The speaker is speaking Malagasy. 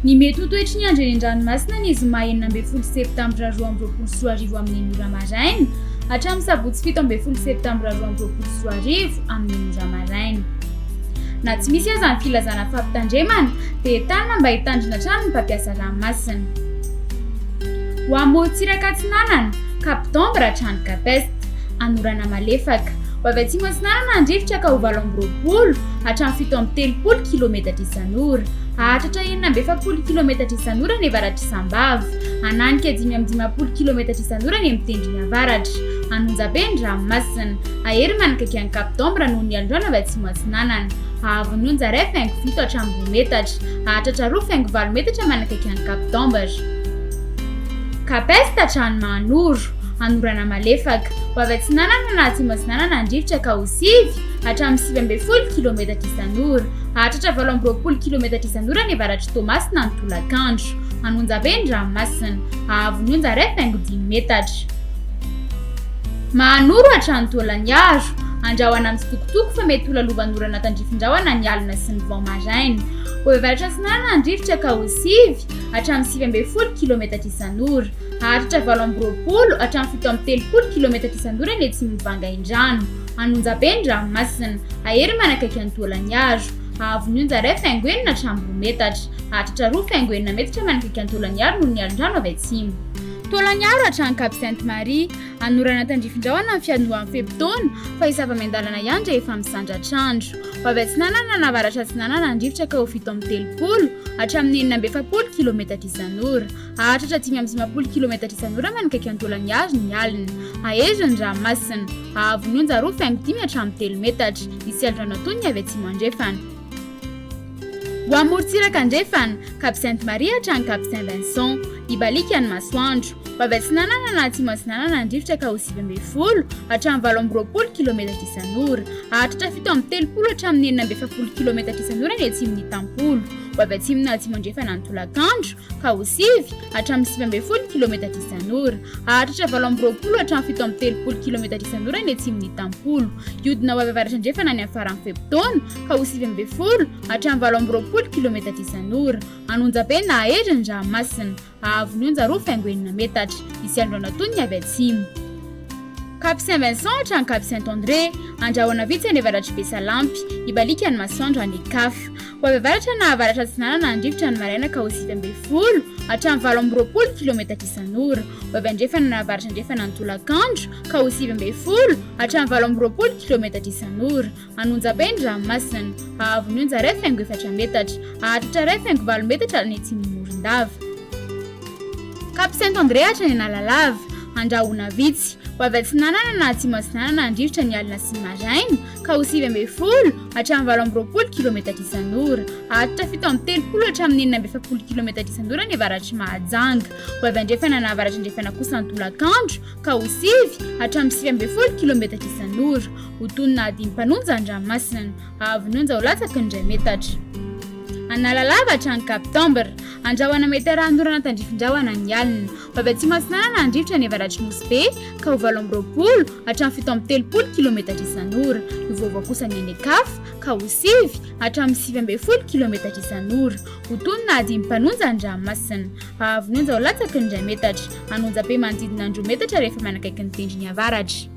Ny mety ho toetry ny andro eny an-dranomasina ny zoma 16 septambra 2022 amin'ny ora maraina hatramin'ny sabotsy 17 septambra 2022 amin'ny ora maraina. Na tsy misy aza ny filazana fampitandremana dia entanina mba hitandrina hatrany ny mpampiasa ranomasina. Ho amorontsiraka atsinanana, Cap d'Ambre hatrany Cap Est. Anorana malefaka. Ho avy atsimo atsinanana ny rivotra ka ho 28 hatramin'ny 37 kilometatra isan'ora. Hahatratra 46 kilometatra isan'ora ny avaratr'i Sambava. Hananika 55 kilometatra isan'ora ny amin'ny tendrony avaratra. Anonjabe ny ranomasina. Hahery manakaiky an'i Cap d'Ambre noho ny alondrano avy atsimo atsinanana. Haavon'ny onja 1,7 hatramin'ny 2 metatra. Hahatratra 2,8 metatra manakaiky an'i Cap d'Ambre. Cap Est hatrany Mahanoro. Anorana malefaka. Ho avy atsinanana na atsimo atsinanana ny rivotra ka ho 9 hatramin'ny 19 kilometatra isan'ora. Hahatratra 28 kilometatra isan'ora ny avaratr'i Toamasina ny tolakandro. Anonjabe ny ranomasina. Haavon'ny onja 1,5 metatra. Mahanoro hatrany Taolagnaro. Andrahona mitsitokotoko fa mety ho lalovan'orana tandrifin-drahona ny alina sy ny vao maraina. Ho avy avaratra atsinanana ny rivotra ka ho 9 hatramin'ny 19 kilometatra isan'ora. Haharitra 28 hatramin'ny 37 kilometatra isan'ora ny etsy Vangaindrano. Anonjabe ny ranomasina. Hahery manakaiky an'i Taolagnaro. Haavon'ny onja 1,6 hatramin'ny 2 metatra. Hahatratra 2,6 metatra manakaiky an'i Taolagnaro noho ny alondrano avy atsimo. Taolagnaro hatrany Cap Sainte Marie. Anorana tandrifin-drahona ny fiandohan'ny fe-potoana fa hisava-miandalana ihany rehefa misandratr'andro. Ho avy atsinanana na avaratra atsinanana ny rivotra ka ho 37 hatramin'ny 46 kilometatra isan'ora. Hahatratra 55 kilometatra isan'ora manakaiky an'i Taolagnaro ny alina. Hahery ny ranomasina. Haavon'ny onja 2,5 hatramin'ny 3 metatra. Hisy alondrano antonony avy atsimo andrefana. Ho amorontsiraka andrefana, Cap Sainte Marie hatrany Cap Saint Vincent. Hibaliaka ny masoandro. Ho avy atsinanana na atsimo atsinanana ny rivotra ka ho 19 hatramin'ny 28 kilometatra isan'ora. Hahatratra 37 hatramin'ny 46 kilometatra isan'ora ny atsimon'i Tampolo. Ho avy atsimo na atsimo andrefana ny tolakandro ka ho 9 hatramin'ny 19 kilometatra isan'ora. Hahatratra 28 hatramin'ny 37 kilometatra isan'ora ny atsimon'i Tampolo. Hiodina ho avy avaratra andrefana any amin'ny faran'ny fe-potoana ka ho 19 hatramin'ny 28 kilometatra isan'ora. Anonjabe na hahery ny ranomasina. Haavon'ny onja 2,6 metatra. Hisy andro antonony avy atsimo. Cap Saint Vincent hatrany Cap Saint André. Andrahona vitsy any avaratr'i Besalampy. Hibaliaka ny masoandro any Ecaf. Ho avy avaratra na avaratra atsinanana ny rivotra ny maraina ka ho 19 hatramin'ny 28 kilometatra isan'ora. Ho avy andrefana na avaratra andrefana ny tolakandro ka ho 19 hatramin'ny 28 kilometatra isan'ora. Anonjabe ny ranomasina. Haavon'ny onja 1,4 metatra. Hahatratra 1,8 metatra any atsimon'i Morondava. Cap Saint André hatrany Analalava. Andrahona vitsy. Ho avy atsinanana na atsimo atsinanana ny rivotra ny alina sy ny maraina ka ho 19 hatramin'ny 28 kilometatra isan'ora. Hahatratra 37 hatramin'ny 46 kilometatra isan'ora ny avaratr'i Mahajanga. Ho avy andrefana na avaratra andrefana kosa ny tolakandro ka ho 9 hatramin'ny 19 kilometatra isan'ora. Ho tonona adimy mpanonja ny ranomasina. Haavon'ny onja ho latsaky ny 1 metatra. Analalava hatrany Cap d'Ambre. Andrahona mety arahan-dorana tandrifin-drahona ny alina. Ho avy atsimo atsinanana ny rivotra any avaratr'i Nosy Be ka ho 28 hatramin'ny 37 kilometatra isan'ora. Hiovaova kosa ny any Ecaf ka ho 9 hatramin'ny 19 kilometatra isan'ora. Ho tonona adimy mpanonja ny ranomasina. Haavon'ny onja ho latsaky ny 1 metatra. Hanonja be manodidina ny 2 metatra rehefa manakaiky ny tendrony avaratra.